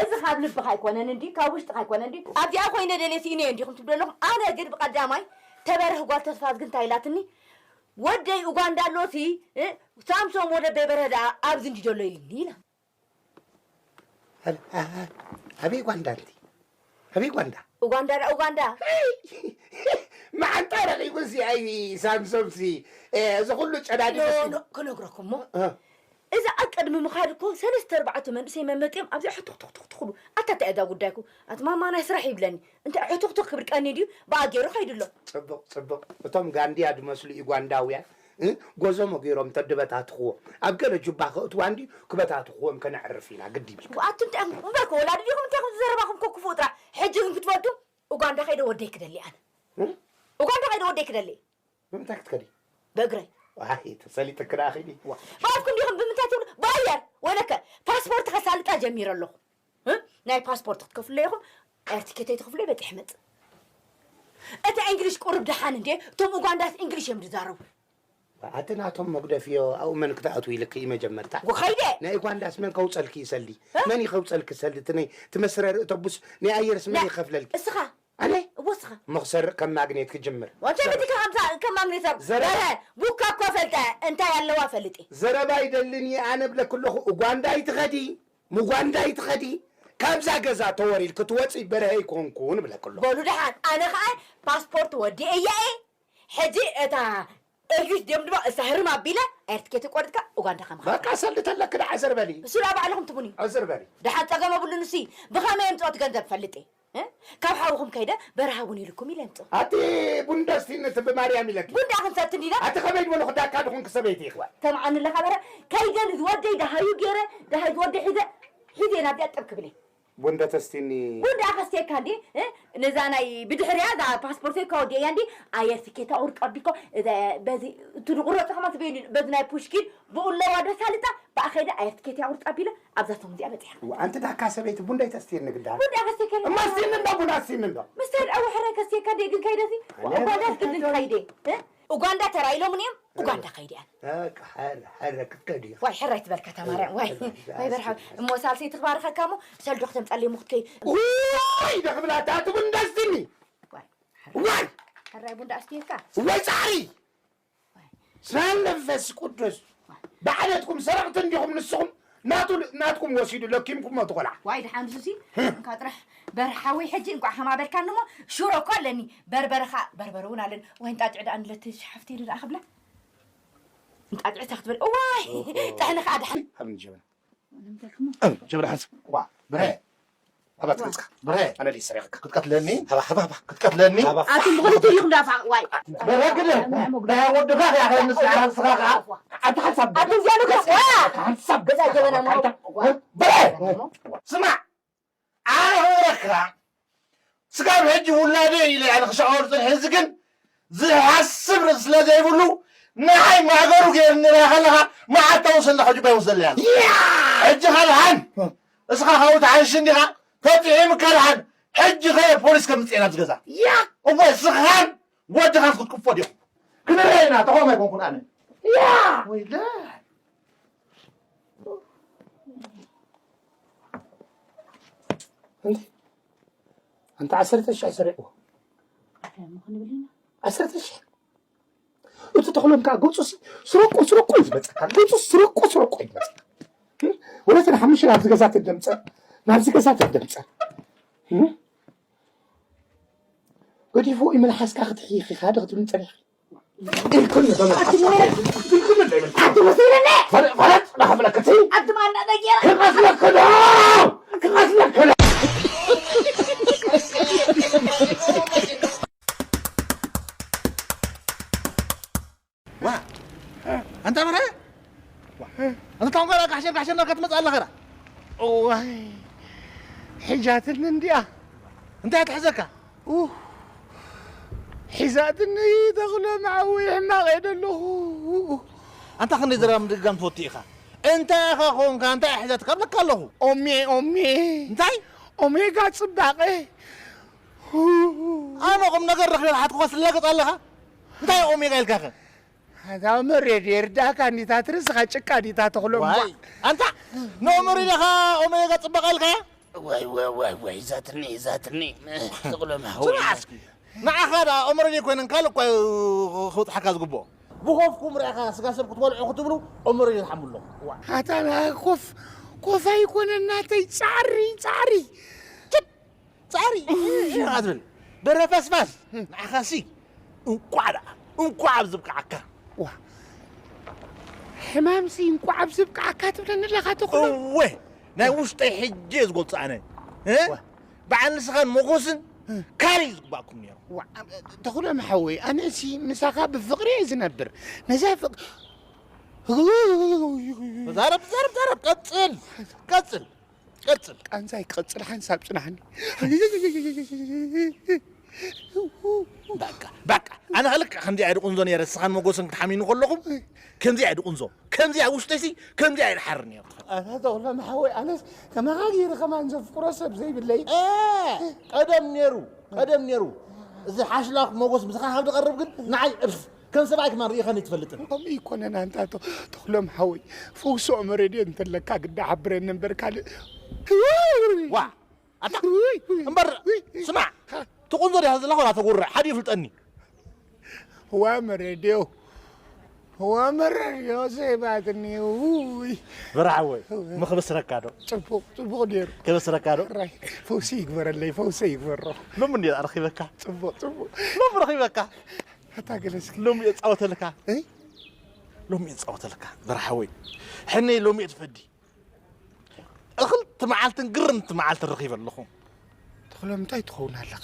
እዚ ካብ ልብኻ ኣይኮነን እንዲ ካብ ውሽጥኻ ኣይኮነን እንዲ ኣብዚኣ ኮይነ ደልየ ስኢነዮ እንዲኹም ትብሉ ኣለኹም። ኣነ ግን ብቐዳማይ ተበርህ ጓል ተስፋ ግን እንታይ ኢላትኒ፣ ወደይ ኡጋንዳ ኣሎሲ ሳምሶም ወደ በበረዳ ኣብዚ እንዲ ዘሎ ኢልኒ ኢላ። ኣበይ ኡጋንዳ ኣንቲ? ኣበይ ኡጋንዳ? ኡጋንዳ ዳ ኡጋንዳ። መዓንጣ ረቂቁ ሲ ኣይ ሳምሶም ሲ እዚ ኩሉ ጨዳዲ ክነግረኩም ሞ እዛ ኣብ ቅድሚ ምኻድ እኮ ሰለስተ ኣርባዕተ መንእሰይ መመጢኦም ኣብዚኣ ሕቱኽቱኽቱኽ ትኽሉ ኣታ እንታይ እዛ ጉዳይኩ ኣቲ ማማ ናይ ስራሕ ይብለኒ እንታይ ሕቱኽቱኽ ክብል ቀኒ ድዩ ብኣ ገይሩ ከይዱ ኣሎ። ፅቡቕ ፅቡቕ። እቶም ጋንድያ ዝመስሉ ዩጋንዳውያን ጎዞሞ ገይሮም ተድበታትኽዎም ኣብ ገለ ጁባ ከእትዋ እንድዩ ክበታትኽዎም ከነዕርፍ ኢና ግዲ ይብል። ኣቱም እንታይ እምበርኩ ወላዲ ዲኹም እንታይ ዘረባኹም ኮ ክፉእ ጥራሕ ሕጂ ግን ክትፈልጡ ኡጋንዳ ከይደ ወደይ ክደሊ ኣነ ኡጋንዳ ከይደ ወደይ ክደሊ ብምንታይ ክትከዲ? ብእግረይ። ዋይ ተሰሊጥኪ ደኣ ኺዲ። ብኣፍኩም ዲኹም ብምንታይ ትብሉ? ብኣየር ወለከ ፓስፖርት ከሳልጣ ጀሚረ ኣለኹ። እ? ናይ ፓስፖርት ክትከፍሉ ኢኹም። ኤር ቲኬተይ ትኽፍሉ በጢሕ መጽ። እቲ እንግሊሽ ቁሩብ ደሓን እንዴ? እቶም ኡጋንዳስ እንግሊሽ እዮም ዝዛረቡ። ኣቲ ናቶም መጉደፍዮ ኣብኡ መን ክትኣትው ኢልኪ እዩ መጀመርታ። ወኸይደ! ናይ ኡጋንዳስ መን ከውፀልኪ እዩ ሰልዲ? መን እዩ ከውፀልኪ ሰልዲ? እቲ ናይ እቲ መስረሪ እቶቡስ ናይ ኣየርስ መን ይኸፍለልኪ? እስኻ ኣነ እወ እስኻ እሞ ክሰርቕ ከም ማግኔት ክጅምር። ወንተ ብቲ ከምዛ ከም ማግኔት ሰብ ዘረ- ዘረ ቡካ እኮ ፈልጠ እንታይ ኣለዋ ፈልጢ ዘረባ ይደልን እየ ኣነ ብለክ ኣለኹ። ኡጓንዳ ይትኸዲ ምጓንዳ ይትኸዲ ካብዛ ገዛ ተወሪድ ክትወፂ በርሀ ይኮንኩ ንብለክ ኣለኹ። በሉ ደሓን ኣነ ኸዓ ፓስፖርት ወዲአ እየ ሕጂ እታ እርጊት ድዮም ድማ እሳ ህርም ኣቢለ ኣየር ትኬት ቆርጥካ ኡጋንዳ ከም በቃ ሰልዲ ተለክ ደዓ ዘርበሊ እሱ ዳ ባዕልኹም ትቡኒ ዕዝር በሊ። ደሓን ጸገም ኣብሉን እሲ ብኸመይ የምጽኦ እቲ ገንዘብ ፈልጥ እየ እ? ካብ ሓውኹም ከይደ በረሃ እውን ኢልኩም ኢለ የምጽኦ ኣቲ ቡንደስቲን እቲ ብማርያም ኢለኪ ቡንዳ ክንሰቲ እንዲና ኣቲ ከመይ ዝበልኹ ዳካ ድኹንኪ ሰበይቲ ኢኽዋ ተምዓኒ ኣለኻ በረ ከይደ ንዝወደይ ደሃዩ ገይረ ደሃይ ዝወደይ ሒዘ ሒዘ ናብዚኣ ጠብ ክብል እየ ቡንደ ተስቲኒ ጉንዳ ከስቴካ እንዲ ነዛ ናይ ብድሕርያ እዛ ፓስፖርት እኮ ወዲያ እንዲ ኣየር ትኬታ ቁርጥ ኣቢኮ በዚ እቲ ንቁረጡ ከማ ትበይኑ በዚ ናይ ፑሽኪን ብኡለዋ ደሳልጣ ብኣኸይደ ኣየር ትኬት ያቁርጥ ኣቢለ ኣብዛ ቶም እዚኣ በፂሓ ኣንቲ ዳካ ሰበይቲ ቡንዳ ይተስቲኒ ግዳ ጉንዳ ከስቴካ እማ ስቲኒ እንዶ ቡንዳ ስቲኒ እንዶ ምስተድ ኣወ ሕረ ከስቴካ እንዲ ግን ከይደሲ ጓዳስ ግድን ትኸይደ ኡጋንዳ ተራኢሎምን እዮም ኡጋንዳ ከይደ እያ በቃ ሓረ ሓረ ክትከዲ ዋይ ሕራይ ትበልካ ተማርያም ዋይ ዋይ በርሓ እሞ ሳልሰይ ትባርኸካ እሞ ሰልዶ ክተምፀለይ እሞ ክትከይ ውይ ደኽብላታ ትቡን ደስኒ ዋይ ሕራይ ቡንዳ ኣስትየካ ወይ ፃዕሪ ስለ መንፈስ ቅዱስ ባዕለትኩም ሰረቕቲ እንዲኹም ንስኹም ናቱ ናትኩም ወሲዱ ለኪምኩም ሞቱ ቆልዓ ዋይ ድሓን ሱሲ እንካ ጥራሕ በርሓዊ ሕጂ እንኳዕ ከማበልካኒ እሞ ሽሮ እኮ ኣለኒ በርበረ ኸዓ በርበረ እውን ኣለኒ ወይ እንጣጥዕ ደኣ ንለቲ ሽሓፍቲ ኢሉ ደኣ ክብላ እንጣጥዕ እታ ክትበል እዋይ ጥሕኒ ኸዓ ድሓን ሃብኒ ጀበና ጀበና ሓንስ ዋ ብረ ኣባት ገጽካ ብረ ኣነ ደይ ሰሪቕካ ክትቀትለኒ ሃባ ሃባ ሃባ ክትቀትለኒ ኣቱም ብኽልተ ኢኹም ዳፋ ዋይ ብረ ግደ ናይ ወድኻ ያኸ ንስኻ ስኻ ኣቲ ሓንሳብ ኣቱም ዚያኑ ሓንሳብ ገዛ ጀበና ብረ ስማዕ ኣረኽበረካ ስጋብ ሕጂ ውላደይ ኢለ ኣነ ክሸዖር ፅንሒ እዚ ግን ዝሓስብ ርእሲ ስለ ዘይብሉ ንዓይ ማእገሩ ገይርኒ ሪኣ ከለኻ መዓልታዊ ሰንዳ ከጅባ ይወስደለይ ኣለ ሕጂ ካልሓን እስኻ ካብኡ ትሓይሽ እንዲኻ ተጥዒምካ ደሓን ሕጂ ኸየ ፖሊስ ከምፅኤ ናብዚ ገዛ እሞ እስኻን ወድኻን ክትቅፎ ዲኹም ክንርአ ኢና ተኾም ኣይኮንኩን ኣነ ወይለ ኣንቲ ዓሰርተ ሽሕ ሰሪቕዎ ዓሰርተ ሽሕ እቲ ተኽሎም ከዓ ገፁ ስረቆ ስረቆ እዩ ዝመፀካ ገፁ ስረቆ ስረቆ እዩ ዝመፀካ ወለተ ንሓሙሽተ ናብዚ ገዛ ትደምፀ ናብዚ ገዛ ትደምፀ ገዲፉ እዩ መልሓስካ ክትሕይኽ ኢኻ ዶ ክትብል ፀኒሕኺ ኣንታ በረ ኣንታ ታውን ጋር ካሕሸር ካሕሸር ናካ ትመጽእ ኣለኻ ራ እዋይ ሕጃትኒ እንዲያ እንታይ ትሕዘካ ሒዛትኒ ተኽሎ መዓዊ ሕማቕ እየ ደለኹ ኣንታ ክንደይ ዘረባ ምድግጋም ትፈቱ ኢኻ እንታይ ኢኻ ኾንካ እንታይ ሕዘትካ ብለካ ኣለኹ ኦሜ ኦሜ እንታይ ኦሜጋ ጽባቐ ኣነ ቁም ነገር ረኺበ ዝሓትኩኻ ስለገጽ ኣለኻ እንታይ ኦሜጋ ኢልካኸ ኣታ መሬድ የርዳእካ እንዲታ ትርስኻ ጭቃ እንዲታ ተኽሎ እምቧ ዋይ ኣንታ ንኦመር ኢለኻ ኦሜጋ ጽባቐ ኢልካያ ዋይ ዋይ ዋይ ዋይ ዛትኒ ዛትኒ ተኽሎም ሓወይ ስማዕ እስኪ ንዓኻ ደኣ ኦመረዴ ኮይነን ካልእ እኳ ክውፅሓካ ዝግብኦ ብኾፍኩም ርኢኻ ስጋ ሰብ ክትበልዑ ክትብሉ ኦመረዴ ትሓሙ ኣለኹም ኣታ ኮፍ ኮፍ ኣይኮነን ናተይ ፃዕሪ ፃዕሪ ፃዕሪ ኣትብል በረፈስፋስ ንዓኻሲ እንቋዕ ደኣ እንቋዕ ኣብ ዝብቅዓካ ሕማምሲ እንቋዕ ኣብ ዝብቅዓካ ትብለኒ ኣለኻ ተኽሎ እወ ናይ ውሽጠይ ሕጂ እየ ዝገልፆ ኣነ እ? በዓል ንስኻን ሞጎስን ካልእ እዩ ዝግባእኩም ነይሩ ተኽሎ መሓወይ ኣነሲ ምሳኻ ብፍቕሪ እየ ዝነብር ነዛ ፍቕ ዛረብ ዛረብ ዛረብ ቀፅል ቀፅል ቀፅል ቃንዛይ ክቐፅል ሓንሳብ ፅናሕኒ በቃ በቃ ኣነ ክልክዕ ከምዚኣ ድቁንዞ ነይረ ስኻን መጎስን ክትሓሚኑ ከለኹም ከምዚኣ ድቁንዞ ከምዚኣ ውሽጠሲ ከምዚኣ ይድሓር ነይሩ ኣታ ተኽሎም ሓወይ ኣነስ ከማኻ ገይረ ከማን ዘፍቅሮ ሰብ ዘይብለይ ቀደም ነይሩ ቀደም ነይሩ እዚ ሓሽላኽ መጎስ ምሳኻ ካብ ዝቐርብ ግን ንዓይ እፍ ከም ሰብኣይ ክማን ርኢኻኒ ትፈልጥን ከምኡ ይኮነን ኣንታ ተኽሎም ሓወይ ፈውሲ ኦመ ሬድዮ እንተለካ ግዳ ሓብረኒ እምበር ካልእ ዋ ኣታ እምበር ስማዕ ትቁንዞ ዲኻ ዘለኻ ወላ ተጉርዕ ሓደ ይፍልጠኒ ዋ መሬድዮ ዋ መሬድዮ ዘይባትኒ ውይ በራሓወይ ምኽብስረካ ዶ ጽቡቕ ጽቡቕ ነይሩ ክብስረካ ዶ ራይ ፈውሲ ይግበረለይ ፈውሲ ይግበሮ ሎሚ እንዲ ኣረኺበካ ጽቡቕ ጽቡቕ ሎሚ ረኺበካ ኣታ ገለስኪ ሎሚ የጻወተልካ እ ሎሚ የጻወተልካ በራሓወይ ሕነይ ሎሚ እየ ትፈዲ እኽልቲ መዓልትን ግርምቲ መዓልትን ረኺበ ኣለኹ። ተኽሎም እንታይ ትኸውን ኣለኻ?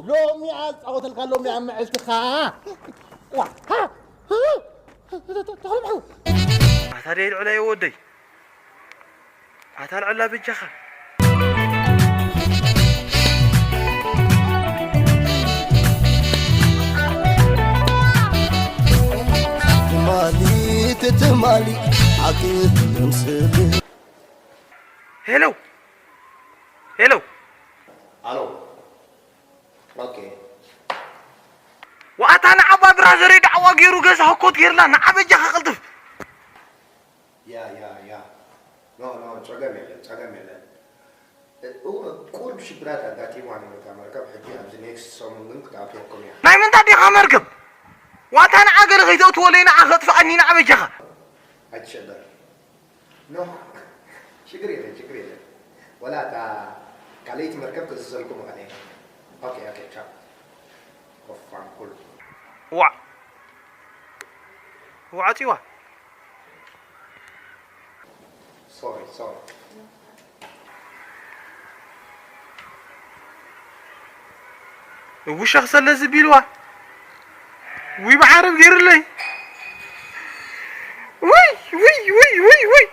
ሎሚ ኣጻወተልካ ሎሚ ኣብ መዕልትኻ። ዋ፣ ሃ፣ ሃ፣ ተኽሎም ሓው። ኣታ ደይ ልዕለዮ ወደይ። ኣታ ልዕላ በጃኻ። ትማሊ ትትማሊ ዓቂ ምስል ሄሎ ሄሎ ኣሎ ኦኬ ዋኣታ ንዓባ ብራዘረይ ዳዕዋ ገይሩ ገዛ ህኮት ገይርና ንዓ በጃኻ ቅልጥፍ ያ ያ ያ ኖ ኖ ጸገም የለን ጸገም የለን ቁሩብ ሽግራት ኣጋጢማ ነይሩ እታ መርከብ ሕጂ ኣብዚ ኔክስት ሰሙን ግን ክትኣትወኩም እያ ናይ ምንታይ ዲኻ መርከብ ዋታ ንዓ ገለ ከይተእትወለይ ንዓ ከጥፍኣኒ ንዓ በጃኻ ኣይትሸገር ኖ ሽግር የለን ሽግር የለን ወላ እታ ካልኣይቲ መርከብ ክእዝዘልኩም እኽእል እየ ኦኬ ኦኬ ቻው ኮፋን ኩሉ ዋ ዋ ኣፂዋ ሶሪ ሶሪ ውሻኽ ሰለዚ ቢልዋ ዊ ብዓረብ ገይርለይ ውይ ውይ ውይ ውይ ውይ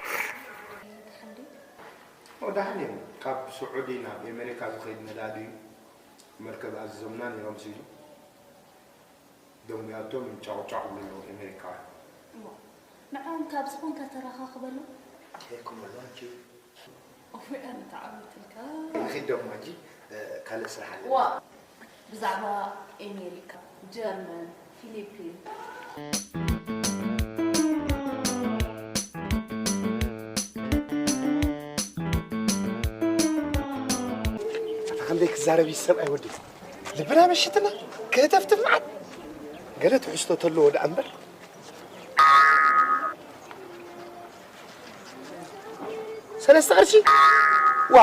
ደሓን እዩ ካብ ስዑዲ ናብ ኤሜሪካ ዝኸይድ ነዳዲ እዩ መርከብ ኣዚዞምና ነይሮም ሲሉ ደንጉያቶም ጫቑጫቑ ብሉ ኣለዉ ኤሜሪካውያን ንዖም ካብ ዝኾንካ ተረኻኽበሎም ቴክኖሎጂ እፎይ ኣነ ተዓዊትልካ ንኺድ ደሞ ሕጂ ካልእ ስራሕ ኣለና ዋ ብዛዕባ ኤሜሪካ ጀርመን ፊሊፒን ኣታ ክንደይ ክዛረብ እዩ ሰብኣይ ወዲ ልብና መሽትና ክህተፍትፍ መዓት ገለ ትሕዝቶ ተለዎ ደኣ እምበር ሰለስተ ቅርሺ ዋ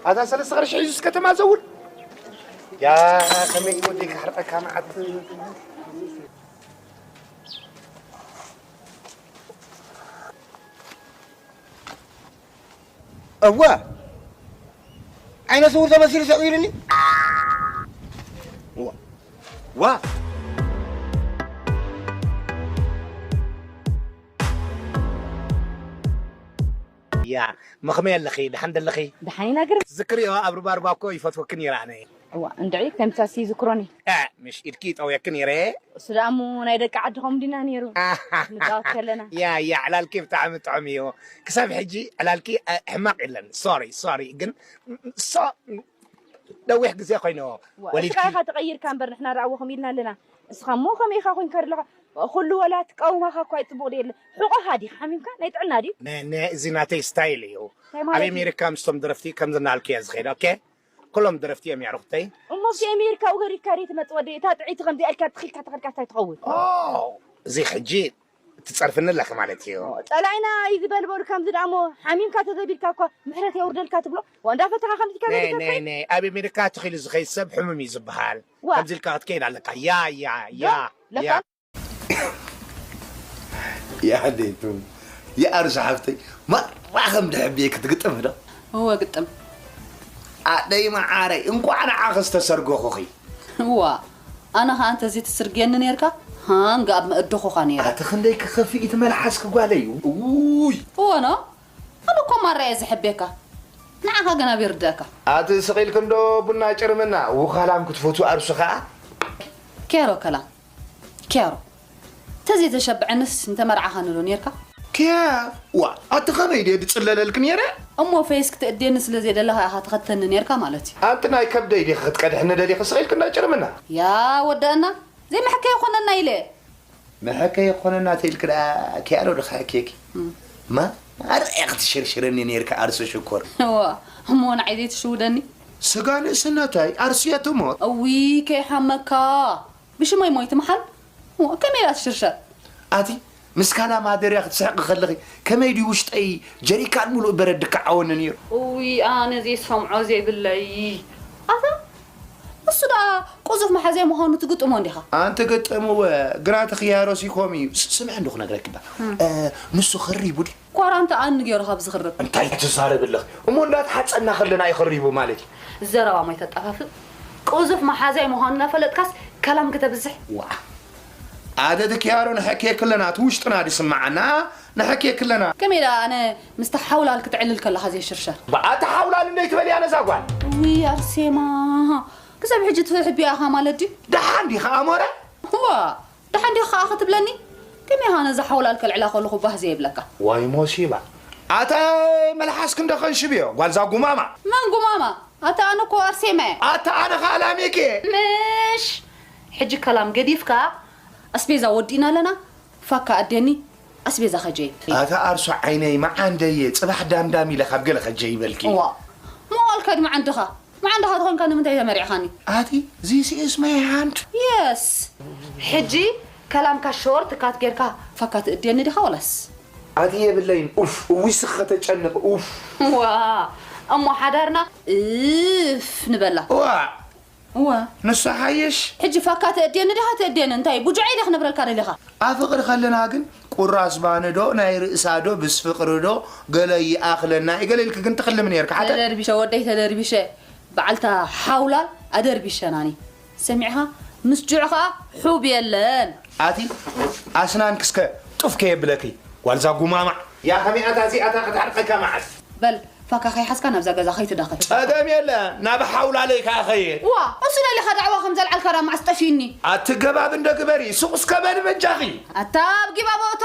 ኣታ ሰለስተ ቅርሺ ሒዙስ ከተማ ዘውር ያ ከመይ ወዲ ክሕርቀካ መዓት እወ ዓይነ ስውር ተመሲሉ ሰቂሉኒ ዋ ያ መኽመይ ኣለኺ ደሓን ደለኺ ደሓን ኢና ግርም ዝክርዮ ኣብ ርባርባ እኮ ይፈትወኪ ነይረ ኣነ እዋ እንድዒ ከምሳሲ ይዝክሮኒ እ ምሽ ኢድኪ ይጠውየኪ ነይረ እሱ ደኣ እሞ ናይ ደቂ ዓዲ ከምኡ ዲና ነይሩ ንጫወት ከለና ያ ያ ዕላልኪ ብጣዕሚ ጥዑም እዩ ክሳብ ሕጂ ዕላልኪ ሕማቕ የለን ሶሪ ሶሪ ግን ሶ ነዊሕ ግዜ ኮይኖ ወሊድካ ኢኻ ተቐይርካ እምበር ንሕና ደኣ ወኹም ኢልና ኣለና እስኻ እሞ ከመይ ኢኻ ኮንካ ኣለኻ ኩሉ ወላ ትቃውማኻ እኳ ይጽቡቕ ድየለ። ሕቆኻ ዲኻ ሓሚምካ? ናይ ጥዕና ድዩ? ነ- ነ- እዚ ናተይ ስታይል እዩ። እንታይ ኣብ ማለት እዩ? ኣሜሪካ ምስቶም ደረፍቲ ከምዚ እናልኩ እየ ዝኸይድ። ኦኬ፣ ኩሎም ደረፍቲ እዮም ያዕሩኽተይ። እሞ ኣብቲ ኣሜሪካ ውገሪካ ድዩ ትመጽእ ወደይ? እታ ጥዕይቲ ከምዚኣ ኢልካ ትኺልካ ተኸድካ እንታይ ትኸውን? ኦ፣ እዚ ሕጂ ትጸርፍኒ ኣለኺ ማለት እዩ። ጸላኢና እዩ ዝበልበሉ ከምዚ ደኣ እሞ ሓሚምካ ተዘቢልካ እኳ ምሕረት የውርደልካ ትብሎ? ዋ፣ እንዳፈተኻ ከምዚ ኢልካ ነይ ዘድገፍካ ነይ እዩ? ነይ ኣብ ኣሜሪካ ተኺሉ ዝኸይድ ሰብ ሕሙም እዩ ዝበሃል። ዋ። ከምዚ ኢልካ ክትከይድ ኣለካ። ያ ያ ዶ? ያ ለካ ያ ያደይቱ የኣርሱ ሓፍተይ ማራ ከም ድሕብየ ክትግጥም ዶ እወ ግጥም ኣደይ መዓረይ እንኳዕ ንዓኺ ዝተሰርገኹኺ እዋ ኣነ ኸዓ እንተዚ ትስርግየኒ ነርካ ሃንግ ኣብ መእድኹኻ ነይረ ኣቲ ክንደይ ክኸፍእ እቲ መልሓስኪ ጓለይ ውይ እወ ኖ ኣነ እኮ ማራ እየ ዝሕብየካ ንዓኻ ግን ኣበይ ርድእካ ኣቲ ስቕ ኢልኪ እንዶ ቡና ጭርምና ውኻላም ክትፈትዊ ኣርሱ ኸዓ ኬሮ ከላም ኪያሮ ተዘይተሸብዐንስ ምተመርዓኻኒ ዶ ኔርካ? ኪያ ዋ ኣቲ ኸመይ ድየ ድጽለለልኪ ኔረ? እሞ ፈይስ ክትእድየኒ ስለ ዘይደለኻ ኢኻ ትኸተኒ ኔርካ ማለት እዩ። ኣንቲ ናይ ከብደይ ዲኺ ክትቀድሕኒ ደሊኺ ስቕ ኢልኪ እንዳጭርምና። ያ ወደእና ዘይመሕከ ይኾነና ኢለ። መሐከ ይኾነና ተይልኪ ደኣ ኪያሮ ድኻ ኬኪ ማ ኣርኣያ ክትሽርሽረኒ ኔርካ ኣርሲ ሽኮር። ዋ እሞ ንዓይ ዘይትሽውደኒ። ስጋ ንእስነተይ ኣርሲ እየ ትሞት። እውይ ከይሓመካ። ብሽመይ ሞይት ምሓል ከመይ ኢላ ትሽርሸር ኣቲ ምስ ካላ ማደርያ ክትስሕቂ ከለኺ ከመይ ድዩ ውሽጠይ ጀሪካን ሙሉእ በረድ ድከዓወኒ ነይሩ እውይ ኣነ ዘይሰምዖ ዘይብለይ ኣታ እሱ ደኣ ቁዙፍ መሓዘይ ምዃኑ ትግጥሞ እንዲኻ ኣንቲ ገጠምወ ግራ ተኽያሮስ ይኾም እዩ ስምዕ እንዶ ክነግረኪ ባ ንሱ ኽሪቡ ድዩ ኳራንታ ኣኒ ገይሩ ካብ ዝኽርብ እንታይ ትዛረቢ ኣለኺ እሞ እንዳተሓፀና ከለና እዩ ኽሪቡ ማለት እዩ ዘረባ ማይ ተጣፋፍእ ቁዙፍ መሓዛይ ምዃኑ እናፈለጥካስ ከላም ክተብዝሕ ዋዓ ኣደ ድኪያሮ ንሐኬ ክለና እቲ ውሽጥና ድስማዓና ንሐኬ ክለና ከመይ ደኣ ኣነ ምስቲ ሓውላል ክትዕልል ከለኻ ዘይሽርሸር ብኣቲ ሓውላል እንዶ ይትበል እያ ነዛ ጓል ውይ ኣርሴማ ክሳብ ሕጂ ትሕቢ ኣኻ ማለት ድዩ ደሓን ዲኻ ኣሞረ ዋ ደሓን ዲኻ ከዓ ክትብለኒ ከመይ ኢኻ ነዛ ሓውላል ከልዕላ ከለኹ ባህ ዘየብለካ ዋይ ሞሲባ ኣታይ መልሓስኪ እንዶ ከንሽብዮ ጓልዛ ጉማማ መን ጉማማ ኣታ ኣነ እኮ ኣርሴማ እየ ኣታ ኣነ ከዓ ላሜክ እየ ምሽ ሕጂ ከላም ገዲፍካ ኣስቤዛ ወዲእና ኣለና ፋካ ኣዴኒ ኣስቤዛ ከጀይብ ኣታ ኣርሶ ዓይነይ መዓንደየ ፅባሕ ዳምዳም ኢለ ካብ ገለ ከጀይበልኪ እዋ መዋልካ ድመዓንድኻ መዓንድኻ ተኾንካ ንምንታይ ተመሪዕኻኒ ኣቲ this is my hand yes ሕጂ ከላምካ ሾርት ካት ጌርካ ፋካ ትእድየኒ ዲኻ ወላስ ኣቲ የብለይን ኡፍ እዊስኽ ከተጨንቕ ኡፍ ዋ እሞ ሓዳርና እፍ ንበላ ዋ እወ ንሱ ሓይሽ ሕጂ ፋካ ተእድየኒ ዲኻ ተእድየኒ እንታይ ቡጁዐይ ዲኻ ክነብረልካ ደሊኻ ኣፍቕሪ ከለና ግን ቁራስ ባኒ ዶ ናይ ርእሳ ዶ ብስ ፍቕሪ ዶ ገለ ይኣኽለና እዩ ገለ ኢልኪ ግን ትኽልሚ ነርኪ ሓተ ተደርቢሸ ወደይ ተደርቢሸ በዓልታ ሓውላል ኣደርቢሸናኒ ሰሚዕኻ ምስ ጅዑ ኸኣ ሑብ የለን ኣቲ ኣስናንኪ እስከ ጡፍ ከየብለኪ ጓልዛ ጉማማዕ ያ ከመይ ኣታ እዚኣታ ክትዓርቀካ መዓት በል ፋካ ከይሓዝካ ናብዛ ገዛ ከይትዳኸል ጸገም የለ ናብ ሓውላለይ ከኣ ኸይድ ዋ እሱ ደሊኻ ዳዕዋ ከም ዘልዓልካ ዳ ማዕስ ጠፊኒ ኣቲ ገባብ እንደ ግበሪ ሱቕ እስከ በሊ በጃኺ ኣታ ኣብ ጊባቦ እቶ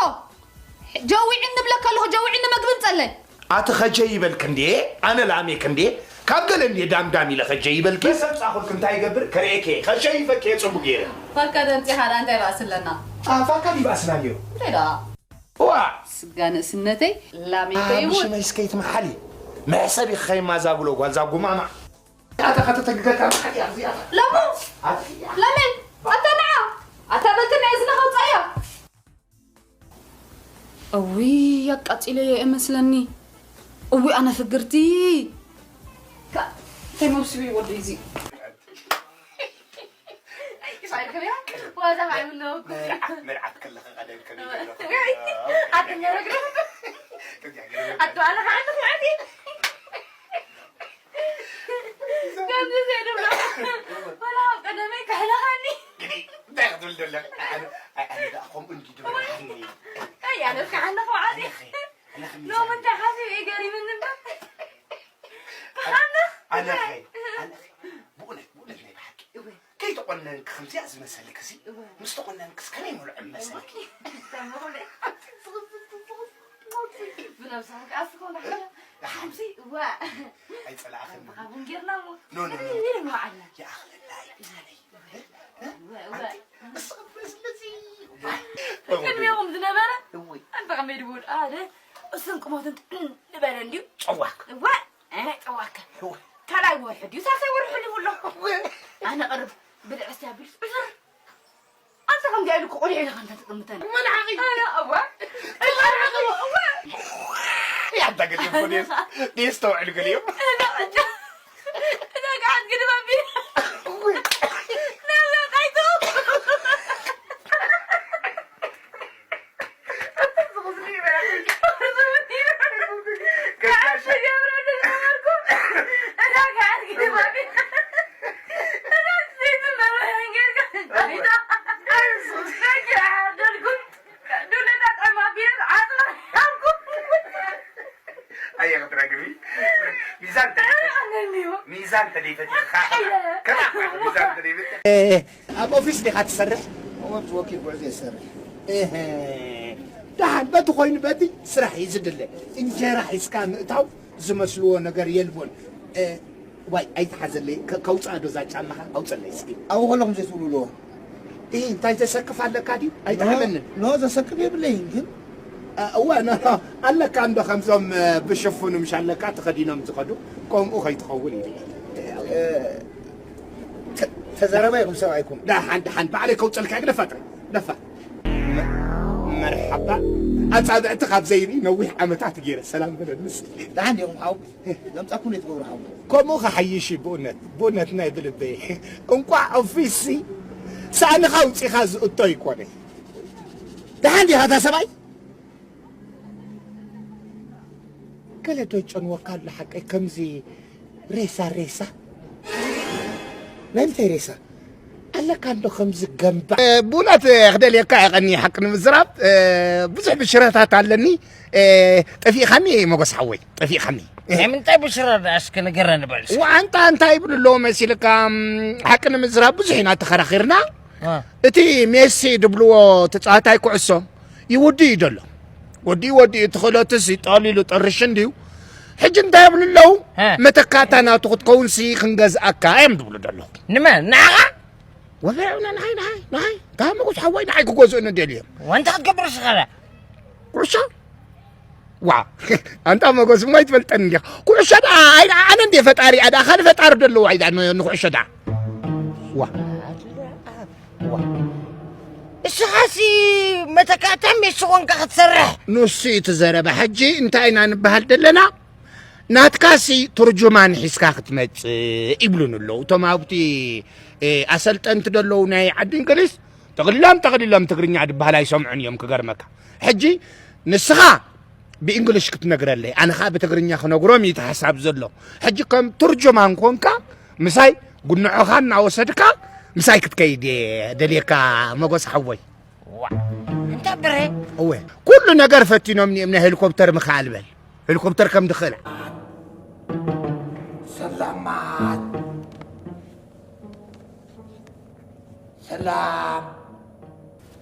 ጀዊዕኒ ብለካ ኣለኹ ጀዊዕኒ መግቢ ምጸለይ ኣቲ ኸጀይ ይበልክ እንዴ ኣነ ላሜክ እንዴ ካብ ገለ እንዴ ዳምዳም ኢለ ኸጀይ ይበልክ ሰብ ጻኹልክ እንታይ ይገብር ከርእየክ እየ ኸሸይፈክ እየ ጽቡቅ ገይረ ፋካ ደምጺኻ ዳ እንታይ ባእሲ ኣለና ፋካ ዲባእስና ድዮ እንታይ ዳ ዋ ስጋ ንእስነተይ ላሜከ ይሙት ብሽመይ እስከ ይትምሓሊ መሕሰብ ይኸይማ ዛጉሎ ጓል ዛጉማማ ኣታ ከተተግገካ መሓል እያ እዚኣ ለሙ ለሜ ኣታ ንዓ ኣታ በልትና እዝና ከውፃያ እውይ ኣቃፂለዮ እመስለኒ እውይ ኣነ ፍግርቲ እንታይ መብስቢ ወደይ እዚ ከይተቆነንክ ከምዚኣ ዝመሰልክ ሲ ምስ ተቆነንክስ ከመይ መልዑ መሰልክ ኣይፀላእኽን ይኣኽለና ይብላለይ ቅድሚኹም ዝነበረ እወይ። ኣንተ ከመይ ድብል ኣደ እሱን ቁመቱን ጥዕም ዝበለ እንድዩ። ጨዋክ። እወ፣ ኣነ ጨዋክ። እወ። ካልኣይ ወርሒ ድዩ ሳልሳይ ወርሒ ድዩ ኣሎ? እወ። ኣነ ቅርብ ብልዕስ ያቢልስ ዕስር። ኣንተ ከምዚ ኢሉ ቆሊዑ ኢኻ እንተ ትጥምተን። እወ፣ ንዓኺ። ኣነ እወ። እወ፣ እወ። ያንተ ግን ዲስ፣ ዲስ ተውዕል ገሊኦም። እዛ ዕጫ፣ እዛ ገዓት ግድም ኣቢላ። እወ። ናብዛ ጣይቱ። ኣየ ክትረግቢ። ሚዛን ተደይፈ-፣ ሚዛን ተደይፈ-፣ ሚዛን ተደይፈ-፣ ኣብ ኦፊስ ዲኻ ትሰርሕ? እወ፣ ምስ ወኪል ጉዕዞ ይሰርሕ። እህ፣ ደሓን በቲ ኮይኑ በቲ ስራሕ እዩ ዝድለ። እንጀራ ሒዝካ ምእታው ዝመስልዎ ነገር የልቦን። እ፣ ዋይ፣ ኣይትሓዘለይ። ከ-፣ ከውፅኣ ዶ እዛ ጫማኻ? ኣውፀለይ እስኪ። ኣብኡ ከለኹም ዘይትብልዎ። እ፣ እንታይ ዘሰክፍ ኣለካ ድዩ? ኣይጥዓመንን። ኖ፣ ኖ፣ ዘሰክፍ የብለይን ግን። እ፣ እወ፣ ኖ፣ ኖ። ኣለካ እንዶ ከምዞም፣ እ፣ ብሽፉኑ ምሽ ኣለካ ተኸዲኖም ዝኸዱ፣ ከምኡ ከይትኸውን ኢሉ። እ፣ ተ-፣ ተዛረባ ኢኹም ሰብኣይኩም። ደሓን፣ ደሓን፣ ባዕለይ ከውፀልካ ግደፋ ጥራይ። ደፋ። መ-፣ መርሓባ። ኣጻብዕቲ ካብ ዘይርኢ ነዊሕ ዓመታት ገይረ። ሰላም በለኒ እስኪ። ደሓን ዲኹም ሓው? ዘምጻኩም እየ ትገብሩ ሓው። ከምኡ ክሓይሽ እዩ ብእውነት፣ ብእውነት ናይ ብልበይ። እንቋዕ ኦፊስሲ ሳእንኻ ኣውጺኻ ዝእቶ ኣይኮነን። ደሓን ዲኻ እታ ሰብኣይ? ገለ ዶ ይጨንወካ ኣሎ ሓቀይ ከምዚ ሬሳ ሬሳ? ናይ ምንታይ ሬሳ? ኣለካ እንዶ ከምዚ ገምባዕ። እ፣ ብእውነት ክደልየካ እየ ቀኒ ሓቂ ንምዝራብ፣ እ፣ ብዙሕ ብሽረታት ኣለኒ። እ፣ ጠፊእኻኒ ሞገስ ሓወይ፣ ጠፊእኻኒ። ናይ ምንታይ ብሽረ ደኣ እስኪ ንገረኒ በል እስኪ። ዋንታ እንታይ ይብሉ ኣለዉ መሲልካ፣ እም፣ ሓቂ ንምዝራብ ብዙሕ ኢና ተኸራኺርና። እ። እቲ ሜሲ ድብልዎ ተጻዋታይ ኩዕሶ ይውድእ እዩ ዘሎ። ወዲኡ ወዲኡ እቲ ክእለቱስ ጠቕሊሉ ጠርሽ እንድዩ። ሕጂ እንታይ ይብሉ ኣለዉ? እ። መተካእታ ናቱ ክትከውንሲ ክንገዝኣካ እዮም ድብሉ ዘለዉ። ንመን? ንዓኻ? ወላ ንዓይ፣ ንዓይ፣ ንዓይ። ካብ መጎስ ሓወይ ንዓይ ክገዝኡኒ ደልዩ እዮም። ወንታ ክትገብር ስኻላ? ኩዕሶ? ዋ፣ ኣንታ መጎስ እሞ ኣይትፈልጠኒ እንዲኻ። ኩዕሾ ደኣ፣ ኣይ፣ ኣነ እንድየ ፈጣሪ፣ ኣዳ፣ ካልእ ፈጣሪ ዶ ኣለዎ፣ ኣይ፣ ደኣ፣ ን-፣ ንኩዕሾ ደኣ። ዋ። ዋ። እስኻሲ መተካእታ ሜሲ ኾንካ ክትሰርሕ። ንሱ እዩ እቲ ዘረባ። ሕጂ እንታይ ኢና ንበሃል ዘለና? ናትካሲ ትርጁማን ሒዝካ ክትመጽእ ይብሉን ኣለዉ። እቶም ኣብቲ፣ እ፣ ኣሰልጠንቲ ደለዉ ናይ ዓዲ እንግሊዝ፣ ጠቕሊሎም፣ ጠቕሊሎም ትግርኛ ድበሃል ኣይሰምዑን እዮም፣ ክገርመካ። ሕጂ ንስኻ ብእንግሊሽ ክትነግረለይ፣ ኣነ ኸኣ ብትግርኛ ክነግሮም እዩ እቲ ሓሳብ ዘሎ። ሕጂ ከም ትርጁማን ኮንካ፣ ምሳይ ጉንዖኻ እናወሰድካ፣ ምሳይ ክትከይድ እየ ደልየካ፣ መጎስ ሓወይ። ዋ፣ እንታ ብረ? እወ፣ ኩሉ ነገር ፈቲኖምኒ እዮም፣ ናይ ሄሊኮፕተር ምኽኣል በል። ሄሊኮፕተር ከም ድኽእል። ሰላማት። ሰላም።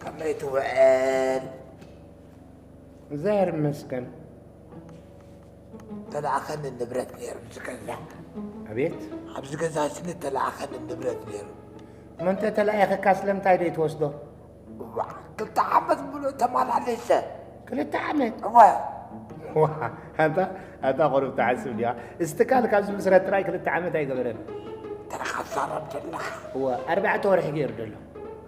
ከመይ ትውዕል? እግዚኣብሔር ይመስገን። ተለኣኸኒ ንብረት ነይሩ ኣብዚ ገዛ። ኣቤት። ኣብዚ ገዛ ስኒ ተለኣኸኒ ንብረት ነይሩ። እሞ እንተ ተለኣኢኽካ ስለምንታይ ደይትወስዶ? እዋ፣ ክልተ ዓመት ሙሉእ ተመላሊሰ። ክልተ ዓመት? እወ። ዋ፣ ኣንታ፣ ኣንታ ቁሩብ ትሓስብ ዲኻ? እዚ ትካል ካብ ዝምስረት ጥራይ ክልተ ዓመት ኣይገበረን። እንታይ ኢኻ ትዛረብ ዘለኻ? እወ፣ ኣርባዕተ ወርሒ ገይሩ ዘሎ።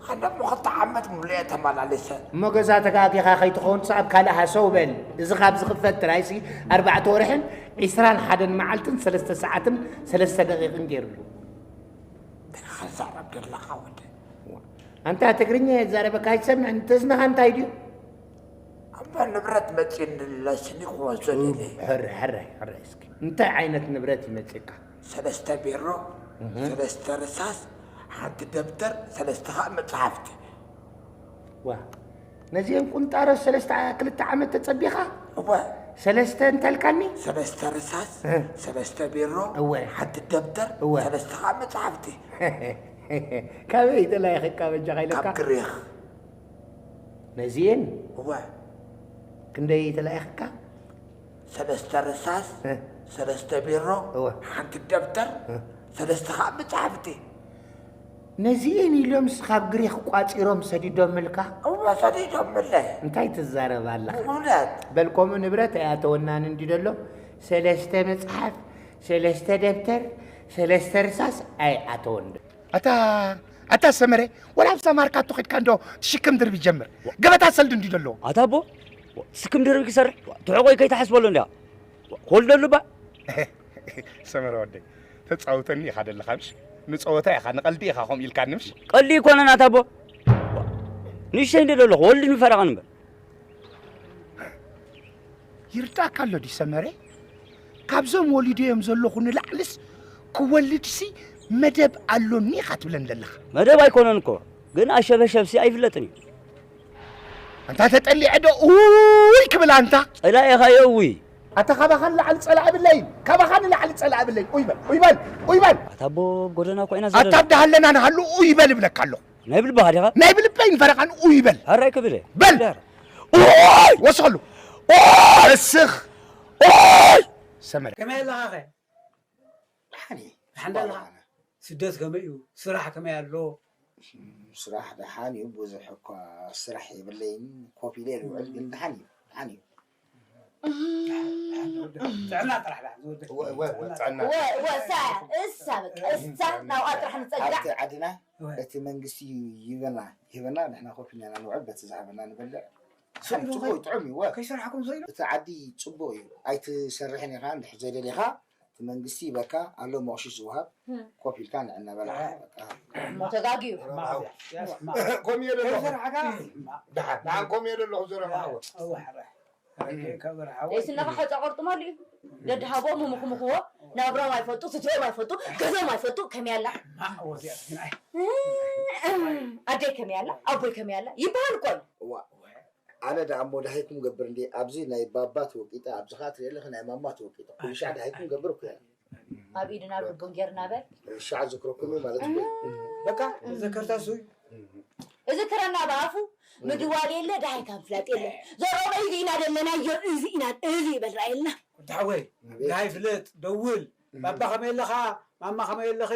ኣነ እሞ ክልተ ዓመት ሙሉእ እየ ተመላሊሰ። እሞ ገዛ ተጋጊኻ ከይትኸውን፣ ሳብ ካልእ ሃሰው በል። እዚ ካብ ዝኽፈት ጥራይሲ ኣርባዕተ ወርሕን ዒስራን ሓደን መዓልትን ሰለስተ ሰዓትን ሰለስተ ደቂቕን ገይሩሉ። እንታይ ኢኻ ትዛረብ ዘለኻ ወዲ? ኣንታ ትግርኛ እየ ዝዛረበካ ኣይትሰምዕን? እቲ እዝንኻ እንታይ ድዩ? እሞ ንብረት መፂእኒ ኣሎ ስኒ ክወስዶ ደልየ። ሕራይ፣ ሕራይ፣ ሕራይ እስኪ። እንታይ ዓይነት ንብረት እዩ መፂእካ? ሰለስተ ቤሮ፣ እህ። ሰለስተ ርሳስ፣ ሓንቲ ደብተር፣ ሰለስተ ኻእ መፅሓፍቲ። ዋ፣ ነዚአን ቁንጣሮ ሰለስተ፣ ክልተ ዓመት ተጸቢኻ? እወ። ሰለስተ እንተልካኒ? ሰለስተ ርሳስ፣ እህ። ሰለስተ ቤሮ፣ እወ። ሓንቲ ደብተር፣ እወ። ሰለስተ ኻእ መጽሓፍቲ። ካበይ ተላኢኽካ በጃኻ ኢለካ? ካብ ግሪኽ። ነዚኤን? እወ። ክንደይ ተላኢኽካ? ሰለስተ ርሳስ፣ እህ። ሰለስተ ቤሮ፣ እወ። ሓንቲ ደብተር፣ እህ። ሰለስተ ኻእ መጽሓፍቲ። ነዚኤን ኢሎምስ ካብ ግሪኽ ቋጺሮም ሰዲዶምልካ? እወ፣ ሰዲዶምለይ። እንታይ ትዛረብ ኣለኻ? እውነት። በል፣ ከምኡ ንብረት ኣይኣተወናን እንዲ ደሎ፣ ሰለስተ መጽሓፍ፣ ሰለስተ ደብተር፣ ሰለስተ ርሳስ ኣይኣተወን ዶ? ኣታ፣ ኣታ ሰመረ፣ ወላ ኣብዛ ማርካቶ ኸድካ እንዶ ትሽክም ድርቢ ጀምር። ገበታ ሰልዲ እንዲ ደሎ። ኣታ ኣቦ፣ ትሽክም ድርቢ ክሰርሕ፣ ትሕቆይ ከይትሓስበሉ እንድያ። ኮልደሉ ባ። ሰመረ ወደይ፣ ተጻውተኒ ኢኻ ደለኻ ምሽ? ንጸወታ ኢኻ፣ ንቐልዲ ኢኻ ከምኡ ኢልካኒ ምሽ? ቀልዲ ኣይኮነን ኣታ ኣቦ። ንእሽተይ እንደ ደለኹ፣ ወልድ ንፈረቓን እምበር። ይርዳእካ ኣሎ ድዩ ሰመረ? ካብዞም ወሊደዮም ዘለኹ ንላዕልስ ክወልድሲ መደብ ኣሎኒ ኢኻ ትብለን ዘለኻ። መደብ ኣይኮነን እኮ፣ ግን ኣሸበሸብሲ ኣይፍለጥን እዩ። ኣንታ ተጠሊዐ ዶ ኡይ ክብል ኣንታ? ጸላኢ ኢኻ እየ እውይ። ኣታ ካባኻ ንላዕሊ ጸላኢ ብለይ፣ ካባኻ ንላዕሊ ጸላኢ ብለይ። ኡይ በል፣ ኡይ በል፣ ኡይ በል። ኣታ ኣቦ፣ ኣብ ጎደና እኮ ኢና ዘለና። ኣታ ኣብ ደሃለና ንሃሉ ኡይ በል እብለካ ኣለኹ። ናይ ብልብኻ ዲኻ? ናይ ብልበይን ፈረቓን ኡይ በል። ሕራይ ክብል እየ። በል። ኡይ! ወስኸሉ። ኡይ! እስኽ። ኡይ! ሰመረ። ከመይ ኣለኻኸ? ደሓን እየ። ደሓን ኣለኻ? ስደት ከመይ እዩ? ስራሕ ከመይ ኣሎ? ስራሕ ደሓን እዩ። ብዙሕ እኳ ስራሕ የብለይን። ኮፍ ኢለ ልውዕል፣ ግን ደሓን እዩ። ደሓን እዩ። ጥዕና ጥራሕ ደኣ ዝወደድ። ወ-፣ ወ-፣ ወ-፣ ጥዕና። ወ-፣ ወ-፣ እሳ፣ እሳ በቃ፣ እሳ ናብኣ ጥራሕ ንጸግዕ። ኣብቲ ዓድና ወ-፣ እቲ መንግስቲ ይበና፣ ይህበና፣ ንሕና ኮፍ ኢልና ንውዕል፣ በቲ ዝሃበና ንበልዕ። ስኢሉ ጽቡቕ እዩ፣ ጥዑም እዩ፣ ወ-፣ ከይሰራሕኩም ስኢሉ? እቲ ዓዲ ጽቡቕ እዩ። ኣይትሰርሕን ኢኻ፣ እንድሕር ዘይደሊኻ፣ እቲ መንግስቲ ይበካ፣ ኣሎ መቑሽሽ ዝወሃብ፣ እም። ኮፍ ኢልካ ንዕና በልዓ፣ በቃ። እሞ ተጋግዩ። ማዕዝ እያ፣ ያስ፣ ማዕዝ። ከምኡ እየ ዘለኹ። ከይሰራሕካ፣ ደሓን፣ ደሓን፣ ከምኡ እየ ዘለኹ፣ ዘረባ ሓወ። እወ፣ ሕራይ። ሕራይ፣ ከይከብር ሓወ። ዘይስነኻ ሖጻ ቆርጥመሉ እዩ። ደድሃቦም ምኹምኽዎ፣ ናብራም ኣይፈልጡ፣ ስትዮም ኣይፈልጡ፣ ገዞም ኣይፈልጡ፣ ከመይ ኣላ? ማዕዝ እያ፣ ግን ኣይ። ኣደይ ከመይ ኣላ? ኣቦይ ከመይ ኣላ? ይበሃል እኮ እዩ። እዋ፣ ኣነ ደኣ እሞ ደሃይኩም ገብር እንዴ፣ ኣብዚ ናይ ባባ ተወቂጠ፣ ኣብዚ ኸኣ ትሪኢ ኣለኺ ናይ ማማ ተወቂጠ። ኩሉ ሻዕ ደሃይኩም ገብር እኮ እያ። ኣብ ኢድን ኣብ ልቡን ጌርና በል። ሻዕ ዝክረኩም እዩ ማለት እኮ እዩ። በቃ፣ ዘከርታ እሱ እዩ። እዝክረና ብኣፉ፣ ምድዋል የለ፣ ደሃይ ካብ ፍላጥ የለ። ዘረባ እዚ ኢና ደለናዮ፣ እዚ ኢና፣ እዚ ይበል ራእየልና። ወዲ ሓወይ፣ ኣቤት። ደሃይ ፍለጥ፣ ደውል። ባባ ከመይ ኣለኻ? ማማ ከመይ ኣለኺ?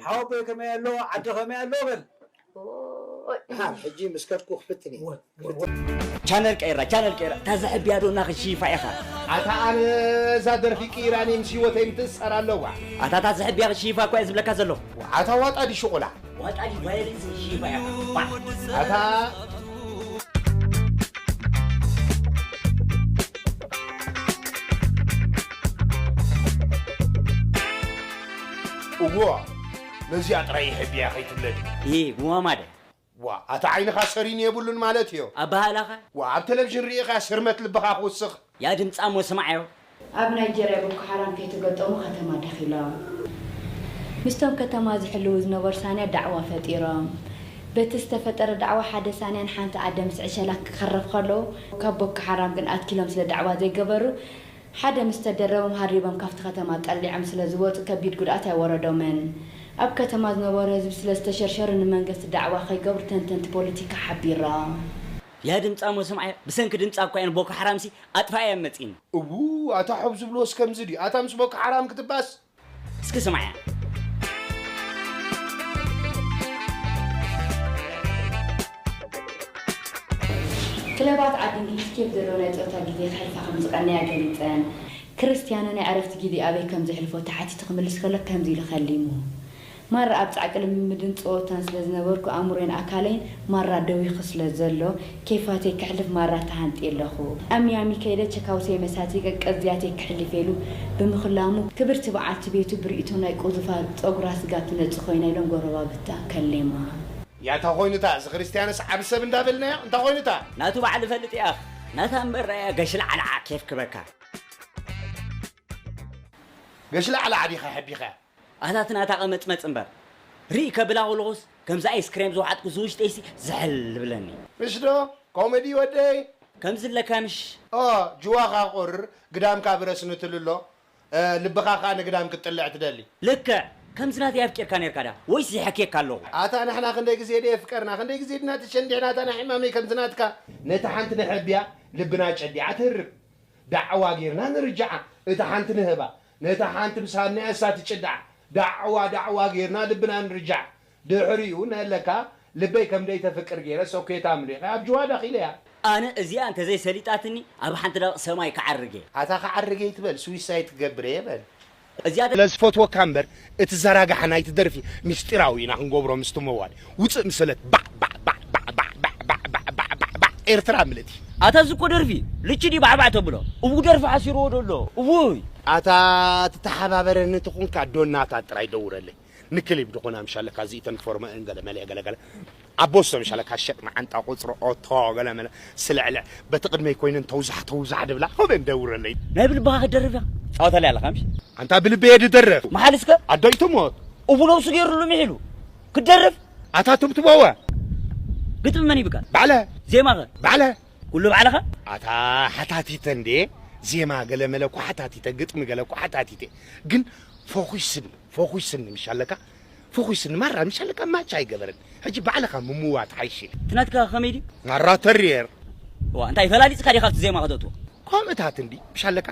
ሓወቦይ ከመይ ኣሎ? ዓዲ ከመይ ኣሎ? በል። ኦይ። ደሓን፣ ሕጂ ምስ ከድኩ ክፍትን እየ። ወ-፣ ወ-፣ ቻነል ቀይራ፣ ቻነል ቀይራ። እታ ዘሕብያ ዶ እናኸ ሺፋ ኢኻ? ኣታ ኣነ እዛ ደርፊ ቅይራኒ ምስ ህይወተይ ምትእስሳር ኣለዋ። ኣታ እታ ዘሕብያ ሺፋ እኮ እየ ዝብለካ ዘለኹ። ኣታ ዋጣ ድዩ ሽቑላ? ዋጣ ድዩ ቫዮለንስ ሺፋ ኢኻ? ባ-፣ ኣታ እዎ፣ ነዚኣ ጥራይ ይሕብያ ከይትብለኒ። ኢ፣ ጉማማደ። ዋ፣ ኣታ ዓይንኻ ሰሪን የብሉን ማለት እዮ። ኣበሃህላኻ? ዋ፣ ኣብ ቴሌቪዥን ርኢኻ ስርመት ልብኻ ክውስኽ። ያ ድምጻ እሞ ስማዓዮ። ኣብ ናይጀርያ ቦኮ ሓራም ከይተገጠሙ ከተማ ደኺሎም። ምስቶም ከተማ ዝሕልዉ ዝነበሩ ሳንያ ዳዕዋ ፈጢሮም። በቲ ዝተፈጠረ ዳዕዋ ሓደ ሳንያን ሓንቲ ኣደ ምስ ዕሸላት ክኸረፍ ከለዉ፣ ካብ ቦኮ ሓራም ግን ኣትኪሎም ስለ ዳዕዋ ዘይገበሩ፣ ሓደ ምስ ተደረቦም ሃሪቦም ካብቲ ከተማ ቀሊዖም ስለ ዝወጹ ከቢድ ጉድኣት ኣይወረዶምን። ኣብ ከተማ ዝነበሩ ህዝቢ ስለ ዝተሸርሸሩ ንመንግስቲ ዳዕዋ ከይገብሩ ተንተንቲ ፖለቲካ ሓቢሮም። ያ ድምጻ እሞ ስምዓዮ፣ ብሰንኪ ድምጻ እኳ እየን ቦኮ ሓራምሲ ኣጥፋኣየን መጺእን። እዉ፣ ኣታ ሑብ ዝብልዎስ ከምዚ ድዩ? ኣታ ምስ ቦኮ ሓራም ክትባስ? እስኪ ስምዓያ። ክለባት ዓዲ እንግሊዝ ኬፍ ዘሎ ናይ ጸወታ ግዜ ክሕልፋ ከም ዝቐነያ ገሊጸን። ክርስትያኖ ናይ ዕረፍቲ ግዜ ኣበይ ከም ዘሕልፎ ተሓቲቱ ክምልስ ከሎ ከምዚ ኢሉ ከሊሙ። ማራ ኣብ ጻዕቂ ልምምድን ጸወታን ስለ ዝነበርኩ ኣእምሮይን ኣካለይን ማራ ደዊኹ ስለ ዘሎ ኬፋተይ ከሕልፍ ማራ ተሃንጥየ ኣለኹ። ኣብ ሚያሚ ከይደ ቸካውሰይ መሳትየ ቀዝያተይ ከሕልፍ ኢሉ ብምኽላሙ ክብርቲ በዓልቲ ቤቱ ብርእይቶ ናይ ቁዙፋ ጸጉራ ስጋብ ትነጽእ ኮይና ኢሎም ጎረባብታ ከሌማ። ያታ ኮይኑታ እዚ ክርስትያንስ ዓቢ ሰብ እንዳበልናዮ እንታ ኮይኑታ። ናቱ በዓል እፈልጥ እያ። ናታ እምበር ራእያ ገሽላዕላዓ ኬፍ ክበካ። ገሽላዕላዓ ዲኻ ሓቢኻ? ኣታ እቲ ናታ ቀመጽመጽ እምበር። ርኢ ከብላ ከለኹስ፣ ከምዚ ኣይስክሬም ዝወሓጥኩ ዝውሽጠይሲ ዝሕል ዝብለኒ። ምሽ ዶ? ኮሜዲ ወደይ? ከምዚ ኣለካ ምሽ? ኦ፣ ጅዋኻ ቁር፣ ግዳምካ ብረስ ንትልሎ፣ እ፣ ልብኻ ኸኣ ንግዳም ክትጥልዕ ትደሊ። ልክዕ፣ ከምዚ ናተይ ኣፍቂርካ ኔርካ ድኣ? ወይስ ይሐክየካ ኣለኹ? ኣታ ንሕና ክንደይ ግዜ ድየ የፍቀርና፣ ክንደይ ግዜ ድና ተሸንዲዕና፣ ኣታ ናይ ሕማመይ ከምዚ ናትካ። ነታ ሓንቲ ንሐብያ፣ ልብና ጨዲዓ ትህርብ። ዳዕዋ ጌርና ንርጅዓ፣ እታ ሓንቲ ንህባ፣ ነታ ሓንቲ ምስ ሃብናያ እሳ ትጭድዓ። ዳዕዋ፣ ዳዕዋ ጌርና ልብና ንርጅዓ። ድሕሪኡ ነለካ ልበይ ከም ደይተፍቅር ገይረ ሶኬታ ምሊቐ ኣብ ጅዋዳ ኺለያ። ኣነ እዚኣ እንተዘይሰሊጣትኒ ኣብ ሓንቲ ደቂቕ ሰማይ ክዓርግ እየ። ኣታ ክዓርግ ኣይትበል፣ ስዊሳይድ ክገብር እየ በል። እዚኣ ተ- ስለ ዝፈትወካ እምበር፣ እቲ ዘራጋሕ ናይቲ ደርፊ ምስጢራዊ ኢና ክንገብሮ ምስቲ መዋል። ውፅእ ምሰለት ባዕ፣ ባዕ፣ ባዕ፣ ኤርትራ ምልእቲ። ኣታ እዚ እኮ ደርፊ፣ ልቺ ድዩ ባዕባዕ ተብሎ? እው ደርፊ ሓሲርዎ ደሎ፣ እውይ። ኣታ ትተሓባበረኒ ተኾንካ ዶናታት ጥራይ ደውረለይ። ንክሊብ ድኾና ምሽ ኣለካ፣ እዚ ኢተን ፎርመ ገለ መለ ገለ ገለ። ኣቦ ሰምሻለ ካሸጥ መዓንጣ ቁጽሪ ኦቶ ገለ መለ ስልዕልዕ በቲ ቅድመይ ኮይነን ተውዛሕ ተውዛሕ ድብላ ሆበ እንደውረለይ። ናይ ብልብኻ ክትደርፍ ኢኻ። ጻወተለይ ኣለኻ ምሽ? ኣንታ ብልበየ ድደርፍ። መሓል እስከ? ኣዶ ይትሞት። እቡ ነብሱ ገይሩሉ ምሒሉ። ክትደርፍ? ኣታ ትብትበወ። ግጥሚ መን ይብካ? ባዕለ። ዜማኸ? ባዕለ። ኩሉ ባዕልኻ? ኣታ ሓታቲተ እንዴ? ዜማ ገለ መለ እኮ ሓታቲተ፣ ግጥሚ ገለ እኮ ሓታቲተ። ግን ፎኹስን፣ ፎኹስን ምሽ ኣለካ? ፎኹስን ማራ ምሽ ኣለካ ማቻ ኣይገበርን። ሕጂ ባዕልኻ ምምዋት ሓይሽ። እቲ ናትካ ከመይ ድዩ? ማራ ተሪየር። ዋ፣ እንታይ ፈላሊጽካ ዲኻ ኣብቲ ዜማ ከተእትዎ? ከምኡታት እንዲ ምሽ ኣለካ?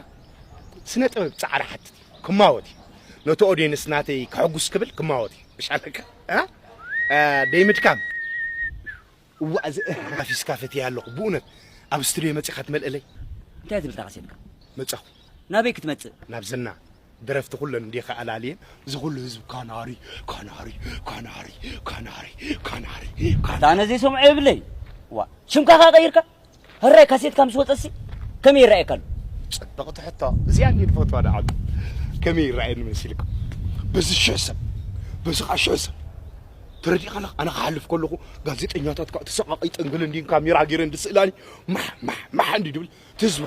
ስነ ጥበብ ጻዕሪ ሓትት እዩ። ክማወት እዩ። ነቲ ኦዲየንስ ናተይ ከሐጉስ ክብል ክማወት እዩ። ምሽ ኣለካ? እ? እ፣ ደይምድካም። እዋእ፣ እዚ ሓፊስካ ፈትየ ኣለኹ። ብእውነት ኣብ ስቱድዮ መጺኻ ትመልእለይ? እንታይ ትብል ተኻሴትካ? መጻኹ። ናበይ ክትመጽእ? ናብ ዝና። ደረፍቲ ኩለን እንዲኻ ኣላልየን፣ እዚ ኩሉ ህዝቢ ካናሪ፣ ካናሪ፣ ካናሪ፣ ካናሪ፣ ካናሪ፣ ካናሪ። ኣታ ነዚ ሰምዖ የብለይ። ዋ፣ ሽምካ ከ ቀይርካ? ህራይ ካሴትካ ምስ ወጸሲ ከመይ ይረኣየካ ኣሎ? ጽብቕቲ ሕቶ። እዚኣ እንዲ ትፈትዋ ደኣ ዓቢ። ከመይ ይረኣየኒ መሲልካ? በዚ ሽሕ ሰብ፣ በዚ ኸዓ ሽሕ ሰብ። ተረዲእካ ኣለኻ? ኣነ ክሓልፍ ከለኹ ጋዜጠኛታት ከዓ ተሰቃቒጠን ገለ እንዲን ካሜራ ገይረን ዝስእላኒ ማሕ፣ ማሕ፣ ማሕ እንዲ ድብል ትዝቡ።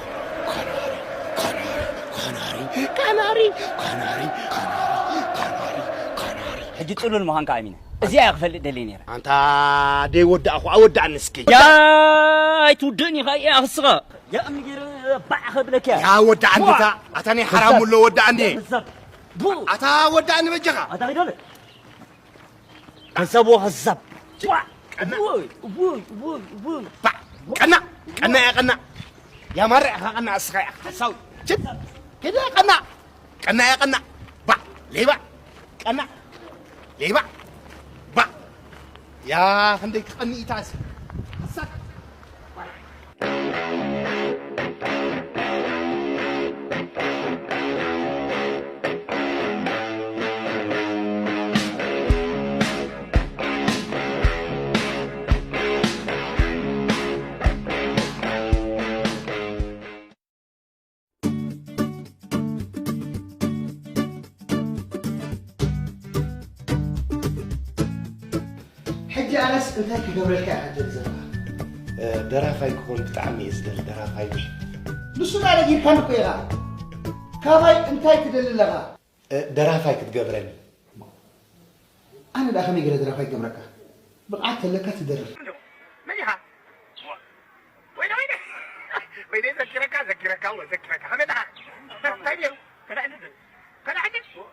ካናሪ፣ ካናሪ፣ ካናሪ፣ ካናሪ፣ ካናሪ፣ ካናሪ፣ ካናሪ፣ ካናሪ። ሕጂ ጽሉል ምዃንካ ኣሚነ። እዚኣ እያ ክፈልጥ ደልየ ነይረ። ኣንታ ደይ ወዳእኹ፣ ኣወዳእኒ እስኪ። ያ ኣይትውድእን ኢኻ፣ እያ ክስኻ። ያ እምኒ ገይረ ባዕ ከብለክ እያ። ያ ወዳእኒ ዋ! እታ፣ ኣታ ናይ ሓራሙ ኣሎ ወዳእኒ። ከዛብ። ቡ! ኣታ ወዳእኒ በጃኻ። ኣታ ኺድ በል። ከዛብ ወኸዛብ። ዋ! ቀና። ውይ፣ ውይ፣ ውይ፣ ውይ። ባዕ! ቀና! ቀና እያ ቀና። ያ ማራ ኢኻ ቀና እስኻ ኢኻ ሓሳዊ። ችድ! ኪድ ቀና! ቀና እያ ቀና። ባዕ! ሌባ! ቀና! ሌባ! ባዕ! ያ ክንደይ ክቐንእ ኢታስ። ሓሳክ! ሕጂ ኣነስ እንታይ ክገብረልካ እየ ሓጀል ዘለኻ? እ፣ ደራፋይ ክኾን ብጣዕሚ እየ ዝደሊ፣ ደራፋይ። ንሱ ደኣ ነጊርካኒ እኮ ኢኻ። ካባይ እንታይ ትደሊ ኣለኻ? እ፣ ደራፋይ ክትገብረኒ። ኣነ ደኣ ከመይ ገለ ደራፋይ ክገብረካ? ብቕዓት ተለካ ትደርፍ። መን ኢኻ? ወይኔ፣ ወይኔ። ወይኔ፣ ዘኪረካ፣ ዘኪረካ፣ ወ-፣ ዘኪረካ። ከመይ ደኣ? እንታይ ነይሩ? ከዳዕ እንደ-፣ ከዳዕ እንደ-፣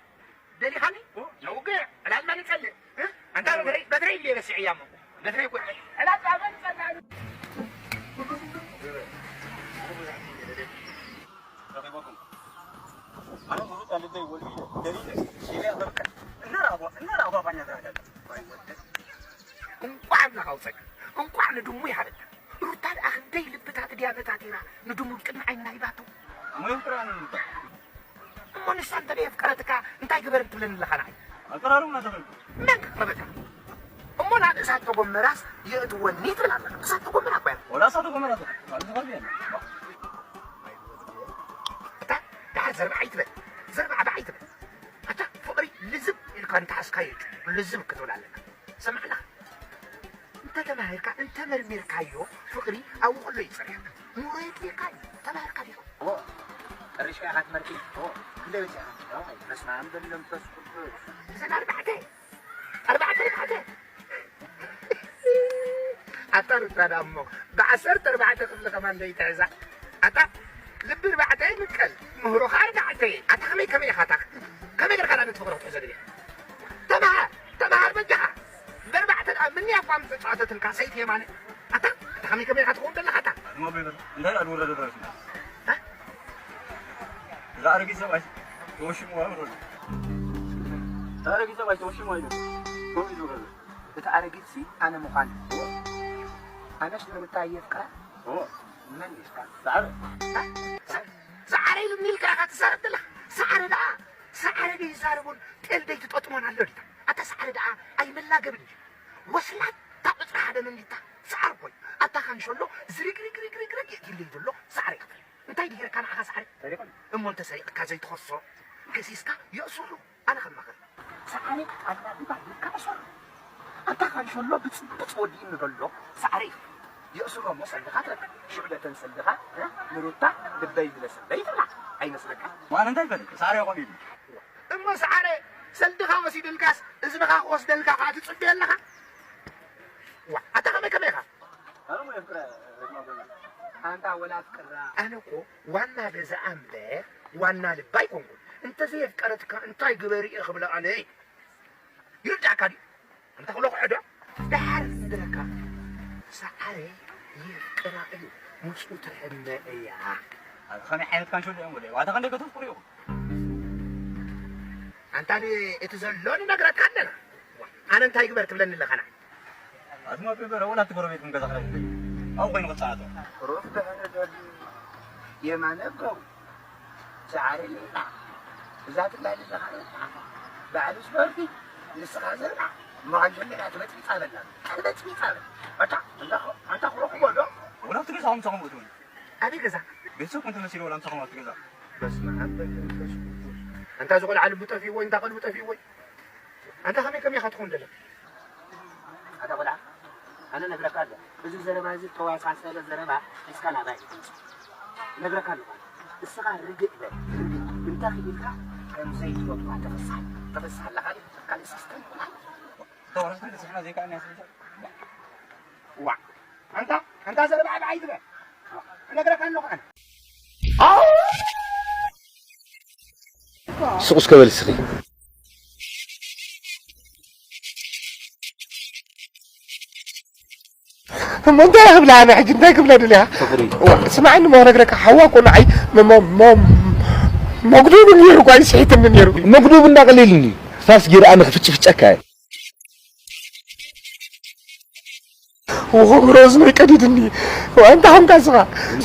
ደሊኻኒ? ንውግእ ዕላልና ንጸልእ። እ? ኣንታ በትረይ፣ በትረይ ኢለ ረሲዐያ እሞ። በትረይ እኮ ዕላልና ንጸልእ። ኣነ ብዙ ቀልደይ ወልደ ደሊለ ኢለ በቃ እናራጓ፣ እናራጓ ባኛ ተረጋጋ። እንቋዕ ኣምላኽ ኣውጸካ፣ እንቋዕ ንድሙ ይሃበካ። ሩታ ደኣ ክንደይ ልብታት ድያ በታቲራ፣ ንድሙ ቅድሚ ዓይንና ሂባቶ። እሞ የፍቅራ ኣነ ሩታ። እሞ ንሳ እንተ ደየፍቀረትካ እንታይ ግበር ትብለኒ ኣለኻ ንዓይ? ኣቀራርቡና ተኽእል። መን ከቕርበካ? እሞ ናብ እሳት ተጎመራስ የእትወኒ ትብል ኣለኻ። እሳት ተጎመራ እኮ እያ። ወላ እሳት ተጎመራ እኮ። ማለት ተቐርቢ ኣለ። እታ ደሓር ዘርባዕ ኣይትበል። ዘርባዕ ባዕ ኣይትበል። ኣታ ፍቕሪ ልዝብ ኢልካ እንተሓዝካዮ እዩ። ልዝብ ክትብል ኣለካ። ሰማዕና። እንተ ተማሂርካ፣ እንተ መርሚርካዮ፣ ፍቕሪ ኣብኡ ከሎ እዩ ጸኒሕካ። ኑሮ የድልየካ እዩ። ተማሂርካ ዲኻ? ኦ፣ ቀሪሽካ ኢኻ ትመርቂ? ኦ፣ ክንደይ በጺሕካ? ኦ፣ በስመ ኣብ ወወልድ ወመንፈስ ቅዱስ። እዘን ኣርባዕተ፣ ኣርባዕተ፣ ኣርባዕተ። ኣታ ሩታ ደኣ እሞ፣ ብዓሰርተ ኣርባዕተ ክፍሊ ከማን ደይትሕዛ? ኣታ ልቢ ኣርባዕተ ይምቀል፣ ምህሮኻ ኣርባዕተ። ኣታ ከመይ፣ ከመይ ኢኻ ኣታ? ከመይ ጌርካ ደኣ ነቲ ፍቕሪ ክትሕዞ ደሊኻ? ተመሃር፣ ተመሃር በጃኻ። በርባዕተ ደኣ ምንያ እኳ ምስ ተጻወተትልካ ሰይቲ የማነ። ኣታ፣ ኣታ ከመይ ከመይ ኢኻ ትኸውን ዘለኻ ኣታ? እሞ በይበል፣ እንታይ ደኣ ዝወረደ ደረስ? እ? እዛ ኣረጊት ሰብኣይ ተወሽሙ እዋ በሎ። እዛ ኣረጊት ሰብኣይ ተወሽሙ እዋ ኢሉ። ከምኡ ኢሉ በሎ። እቲ ኣረጊትሲ ኣነ ምዃን። ኣነስ ንምንታይ የፍቅራ? መን የፍቅራ? ሰዓረ። ሰዓረ ኢሉኒ ኢልካ ኢኻ ትዛረብ ዘለኻ። ሰዓረ ደኣ፣ ሰዓረ ደይዛረቦን ጤል ደይትጠጥሞን ኣሎ ዲታ? ኣታ ሰዓረ ደኣ ኣይመላገብን እዩ። ወስላታ ቁጽሪ ሓደ መንዲታ። ሰዓር ኮይ። ኣታ ካንሸሎ ዝሪግሪግሪግሪግ የእትይለይ ዘሎ ሰዓረ ኢኻ። እንታይ ድሄርካ ንዓኻ ሰዓረ? ሰሪቕኒ። እሞ እንተ ሰሪቕካ ዘይትኸሶ፣ ከሲስካ የእስሩ። ኣነ ከማኽር። ሰዓረ ኣላ ዲባ ኢልካ እሰር። ኣታ ካንሸሎ ብጽብጽ ወዲእኒ ዘሎ ሰዓረ ኢኻ። የእስሮ እሞ ሰልኻ ትረክብ። ሽዑ በተን ሰልኻ፣ እ፣ ንሩታ ልበይ ብለሰለይ ትብላ። ኣይመስለካ? ዋን እንታይ ይፈልጥ? ሰዓረ ይኾን ኢሉ። እሞ ሰዓረ ሰልድኻ ወሲድልካስ እዝንኻ ክወስደልካ ከኣ ትጽበ ኣለኻ? ዋ፣ ኣታ ከመይ ከመይ ኢኻ? ኣንታ ወላ ኣፍቅራ። ኣነ እኮ ዋና ገዛኣ እምበር ዋና ልባ ኣይኮንኩን። እንተዘየፍቀረትካ እንታይ ግበሪ እየ ክብላ ኣነ? ይርዳእካ ድዩ? ኣንታ ክለኹ ሕዶ? ደሓር ክነግረካ። ሰዓረ የፍቅራ እዩ። ምስኡ ትሕመ እያ። ኣብ ከመይ ዓይነት ካንሸሎ እዮም ወደ ዋታ ክንደይ ከተፍቅሩ ኢኹም? ኣንታ ድ-፣ እቲ ዘሎ ንነግረካ ኣለና። ኣነ እንታይ ግበር ትብለኒ ኣለኻና? ኣዝማድ ግበር፣ ወላ እቲ ጎረቤት ምን ገዛ ክረክብ? ኣብኡ ኮይኑ ክጻናቶ። ሩፍ ተኸነ ደዱ የማነ ገው። ሰዓረ ሌላ። እዛ ትላሊ ዘኻነ። ባዕሉ ስፖርቲ፣ ንስኻ ዘላ። መቐል ጀሚራ ትበጥቢጣ በላ። ትበጥቢጣ በላ። ኣታ፣ ኣንታ፣ ኣንታ ክረኽቦ ዶ? ወላ እቲ ገዛ ምሳኹም እትውን። ኣበይ ገዛ? ቤተሰብ ኮንተ መሲሉ ወላ ምሳኹም ኣብቲ ገዛ። በስመ ኣብ ወወልድ ወመንፈስ ቅዱስ። ኣንታ እዚ ቆልዓ ልቡ ጠፊእዎ፣ እንታ ቀልቡ ጠፊእዎ። ኣንታ ከመይ ከመይ ኢኻ ትኸውን ዘለኻ? ኣታ ቆልዓ፣ ኣነ ነግረካ ኣለኹ። እዚ ዘረባ እዚ ተዋሳሰበ ዘረባ ሒዝካ ናባይ ኣይትምጽእ። ነግረካ ኣለኹ። እስኻ ርግእ በል፣ ርግእ። እንታይ ክኢልካ ከም ዘይትፈትዋ ተፈስሓ፣ ተፈስሓ ኣለኻ ድዩ? ካልእ ሲስተም ይኹን። ተዋሳሰበ ንስሕና ዘይከኣልና ይስምዕ። ዋዕ! ኣንታ፣ ኣንታ ዘረባ ዓብዓይ ትበል። እነግረካ ኣለኹ ኣነ። ስቕ እስከ በል እስኺ። እሞ እንታይ ክብላ ኣነ ሕጂ እንታይ ክብላ ደሊኻ? ፍቕሪ። ዋ፣ ስማዕኒ እሞ ክነግረካ ሓዋ እኮ ንዓይ መ-፣ መ-፣ መ-፣ መጉዱቡ ነይሩ እኮ ኣይስሒትኒ ነይሩ። መጉዱቡ እንዳቐሊልኒ ፋስ ጌረ ኣነ ክፍጭፍጨካ እየ። ወኸብሮ እዝነይ ቀዲድኒ። ዋ፣ እንታይ ኾንካ እስኻ?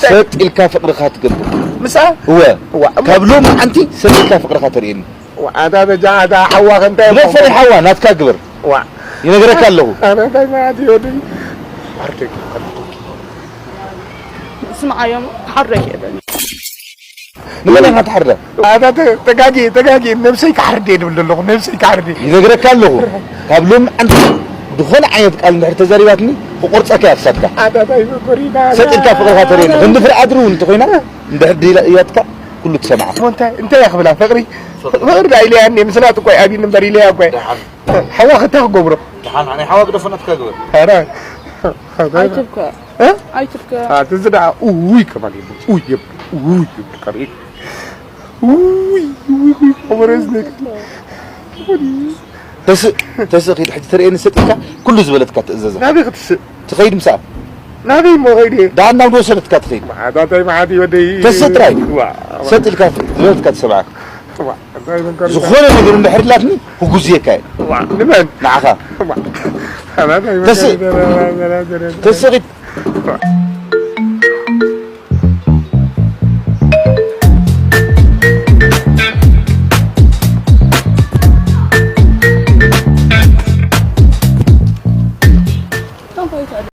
ሰጥ ኢልካ ፍቕርኻ ትገብር። ምስኣ? እወ። ዋ፣ እሞ ካብ ሎሚ ኣንቲ ሰጥ ኢልካ ፍቕርኻ ተርእየኒ። ዋ፣ ኣታ በጃ፣ ኣታ ሓዋ ከ እንታይ ብሎ ኾንካ? ፈሪ ሓዋ ናትካ ግበር። ዋ። ይነግረካ ኣለኹ። ኣነ እንታይ ማለት እዩ ወደይ? ዓርደይ። ስምዓዮም፣ ክሓርደይ እየ በኒ። ንመን ኢኻ ትሓርዳ? ኣታ ተ-፣ ተጋጊ፣ ተጋጊ፣ ነብሰይ ክሓርድ እየ ድብል ዘለኹ፣ ነብሰይ ክሓርድ እየ። ይነግረካ ኣለኹ፣ ካብ ሎሚ ዓንዲ ዝኾነ ዓይነት ቃል እንድሕር ተዛሪባትኒ፣ ክቆርጸካ እየ ክሳድካ። ኣታ ታይ መኮሪና። ሰጥ ኢልካ ፍቕርኻ ተርእየኒ። ክንዲ ፍርቂ ኣድሪ እውን እንተኾይና፣ እንድሕር ድላያትካ ኩሉ ትሰምዓ። እሞ እንታይ፣ እንታይ እያ ክብላ? ፍቕሪ፣ ፍቕሪ ዳ ኢለያ እኔ፣ ምስላ ጥቆይ ኣቢኒ እምበር ኢለያ እኮ። ደሓን። ሓዋ ክታ ክገብሮ። ደሓን፣ ኣነ ሓዋ ግደፎ ናትካ ግበር። ኧረ። ኣይትብከ። እ? ኣይትብከ። ኣቲ እዚ ደኣ ኡይ ከማን ይብል። ኡይ ይብል። ኡይ ይብል ከመይ? ኡይ፣ ኡይ፣ ኡይ፣ ኡይ፣ ሓወረ እዝነይ። ተስእ፣ ተስእ ኺድ ሕጂ ተርእየኒ ሰጥ ኢልካ ኩሉ ዝበለትካ ትእዘዛ። ናበይ ክትስእ? ትኸይድ ምሳኣ። ናበይ እሞ ኸይደ? ደኣ ናብ ዝወሰደትካ ትኸይድ። መዓት ኣንታይ መዓት እዩ ወደይ? ተስእ ጥራይ። ዋ፣ ዋ። ሰጥ ኢልካ ዝበለትካ ትሰምዓ። ዋ፣ እንታይ መንከር ዝኾነ ነገር እንድሕር ኢላትኒ፣ ህጉዝየካ እየ። ዋ፣ ንመን? ንዓኻ። ዋ፣ ኣናታ ይመከር ተስእ። ዘረ-፣ ዘረ-፣ ዘረ-፣ ዘረ-። ተስእ ኺድ። ዋ።